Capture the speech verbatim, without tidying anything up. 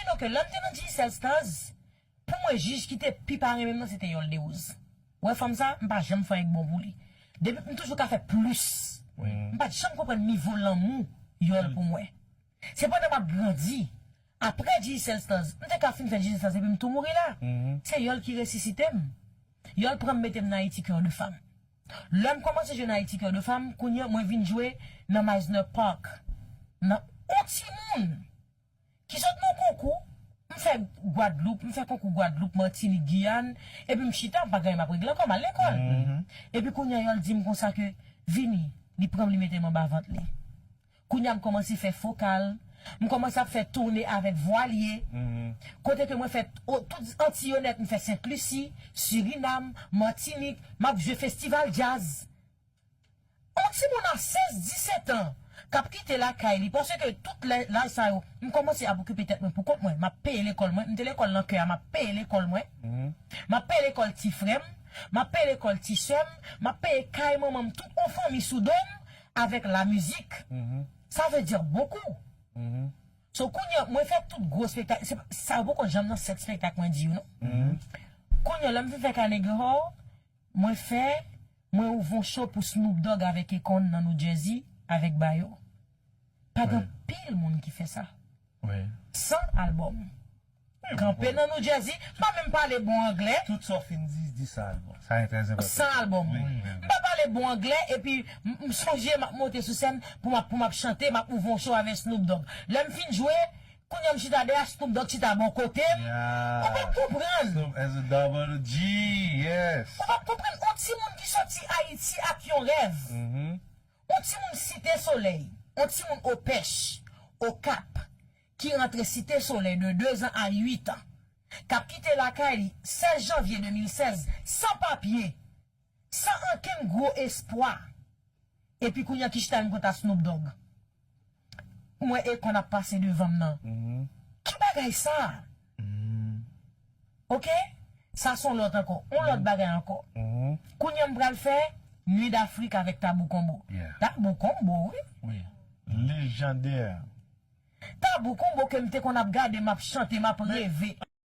Donk, lè m te nan Digicel Stars, pou mwen, jij ki te pi pa renmen m nan, se te Yol Derose. Ou wè fanm sa, m pa janm fè anyen k bon pou li. Depi, m toujou ka fè plis. M pa t janm konprann nivo lanmou Yol pou mwen. Se pandan m ap grandi, apre Digicel Stars, m te ka fin fè Digicel Stars epi m tou mouri la. Se Yol ki resisite m. Yol pran m mete m nan Ayiti Cœur de Femme. Lè m kòmanse jwe nan Ayiti Cœur de Femme, kounye a mwen vin jwe nan Meisner Park. Nan yon timoun ki sot nan konkou, m fè Gwadloup, m fè konkou Gwadloup, Matinik, Giyàn, epi m chita, m pa gen anyen m ap regle ankò, m al lekòl. Epi kounye a Yol di m konsa ke vini, li pran m, li mete m anba vant li. Kounye a m kòmanse fè fokal, m kòmanse ap fè toune avèk Vwalye. Kote ke mwen fè o- tout Antiyo nèt, m fè Sent Lisi, Sirinam, Matinik, m ap jwe festival djaz. Yon timoun a sèz, disèt an k ap kite lakay li, paske tout lè- laj sa yo, m kòmanse ap okipe tèt mwen pou kont mwen, m ap peye lekòl mwen, m te lekòl nan kè a, m ap peye lekòl mwen, m ap peye lekòl ti frè m, m ap peye lekòl ti sè m, m ap peye kay manman m, tout yon fanmi sou do m, avèk la mizik. Ça veut dire beaucoup. So, kounye a, mwen fè tout gwo spektak, se pa- sa yo poko janm nan sèt spektak mwen di yo, non. Kounye a, lè m fin fè Carnegie Hall, mwen fè, mwen ouvri yon show pou Snoop Dogg avèk Akon nan New Jersey, avèk Bayo. Pa gen pil moun ki fè sa. San albòm. Kanpe nan New Jersey, m pa menm pale bon anglè. Tout sa w fin di, di sa albòm. Sa e trè enpòtan. San albòm. M pa pale bon anglè, epi m m sonje m ap monte sou sèn pou m ap, pou m ap chante, m ap ouvri yon show avèk Snoop Dogg. Lè m fin jwe, kounye a m chita dèyè, Snoop Dogg chita bò kote m. Ou p ap konprann. Snoop as a double G, yes. Ou p ap konprann yon timoun ki soti Ayiti ak yon rèv. Yon timoun Site Solèy, yon timoun Opèch, Okap, ki rantre Site Solèy de de zan a uit an, k ap kite lakay li sèz janvye de mil sèz, san papye, san ankenn gwo espwa. Epi kounye a ki chita menm kont a Snoop Dogg. M wè Akon ap pase devan m nan. Ki bagay sa? Ok? Sa se yon lòt ankò. Yon lòt bagay ankò. Kounye a m pral fè Nuit d'Afrique avèk Tabou Combo. Tabou Combo, wi. Wi. Lejandè. Tabou Combo ke m te konn ap gade, m ap chante, m ap reve.